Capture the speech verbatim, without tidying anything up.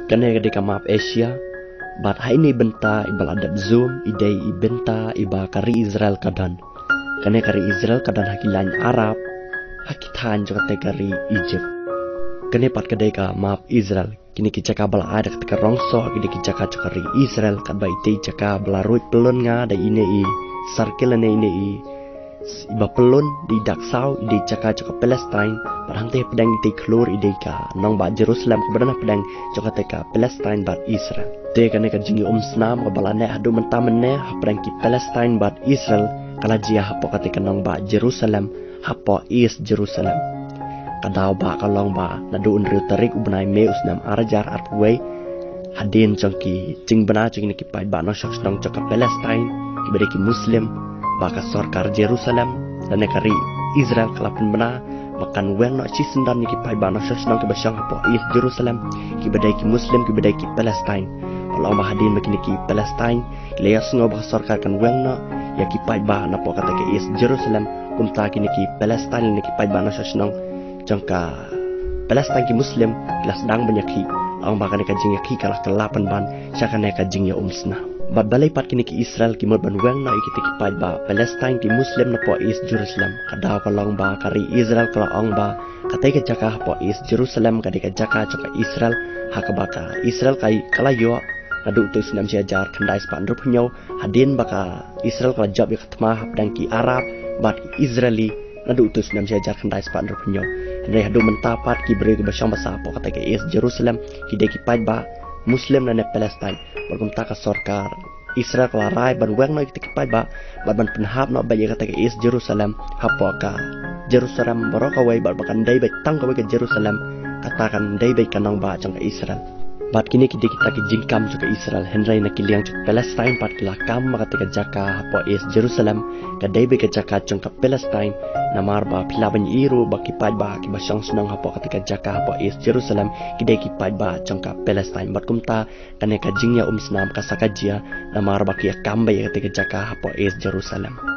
Kane ka dei ka map Asia, bad ha ine i bynta iba la dep zoom i dei i bynta iba ka ri Israel ka don. Kane ka ri Israel ka don ha ki lain Arab, ha ki thaiñ jong kata ka ri Egypt. Kane pat ka dei ka map Israel. Kine ki jaka ba la ai da kata ka rong soh ki dei ki jaka jong ka ri Israel, katba ite i jaka ba la ruid pyllun nga da ine i circle ne ine i iba pyllun, dei i dak saw i dei i jaka jong ka Palestine. Bad hangtei hapdeng ite i khlur i dei ka nongbah Jerusalem kaba don hapdeng jong kata ka Palestine bad Israel. Te kane ka jingïaumsnam kaba la neh haduh mynta mynne hapdeng ki Palestine bad Israel ka la jia hapoh kata ka nongbah Jerusalem, hapoh East Jerusalem. Ka daw ba ka long ba naduh hynriew tarik u bnai May u snem ar hajar arphew wei, hadien jong ki jingbna jong kine ki paidbah nongshong shnong jong ka Palestine kiba dei ki Muslim, ba ka sorkar Jerusalem lane ka ri Israel ka la pynbna ba kan weng noh shisyndon ïa ki paidbah nongshong shnong kiba shong hapoh East Jerusalem, kiba dei ki Muslim, kiba dei ki Palestine. Ba long ba hadien ba kine ki Palestine ki la ïohsngew ba ka sorkar kan weng noh ïa ki paidbah napoh kata ka East Jerusalem, kumta kine ki Palestine lane ki paidbah nongshong shnong jong ka Palestine ki Muslim ki la sdang ban ïakhih. Long ba kane ka jingïakhih ka la kylla pynban sha kane ka jingïaumsnam. Bad balei pat kine ki Israel ki mut ban weng noh ïa kita ki paidbah Palestine ki Muslim napoh East Jerusalem? Ka daw ka long ba ka ri Israel ka la ong ba katei ka jaka hapoh East Jerusalem ka dei ka jaka jong ka Israel, ha kaba ka Israel ka, ka la ïoh naduh utu u snem shi hajar khyndai spah hynriewphew hynñiew, hadien ba ka Israel ka la jop ïa ka thma hapdeng ki Arab bad ki Israeli naduh utu u snem shi hajar khyndai spah hynriewphew hynñiew. Hynrei haduh mynta pat ki briew kiba shong basa hapoh kata ka East Jerusalem ki dei ki paidbah Muslim lane Palestine. Bad kumta ka sorkar Israel ka la rai ban weng noh ïa kita ki paidbah bad ban pynhap noh beit ïa kata ka East Jerusalem hapoh ka Jerusalem baroh kawei, bad ba kan dei beit tang kawei ka Jerusalem, kata kan dei beit ka nongbah jong ka Israel. Bad kine ki dei kita ki jingkam jong ka Israel, hynrei na ki liang jong ka Palestine pat ki la kam ba kata ka jaka hapoh East Jerusalem ka dei beit ka jaka jong ka Palestine. Namar ba phi lah ban ïohi ruh ba ki paidbah kiba shong shnong hapoh kata ka jaka hapoh East Jerusalem ki dei ki paidbah jong ka Palestine. Bad kumta kane ka jingïaumsnam ka sa ka jia, namar ba ki ïa kam beit ïa kata ka jaka hapoh East Jerusalem.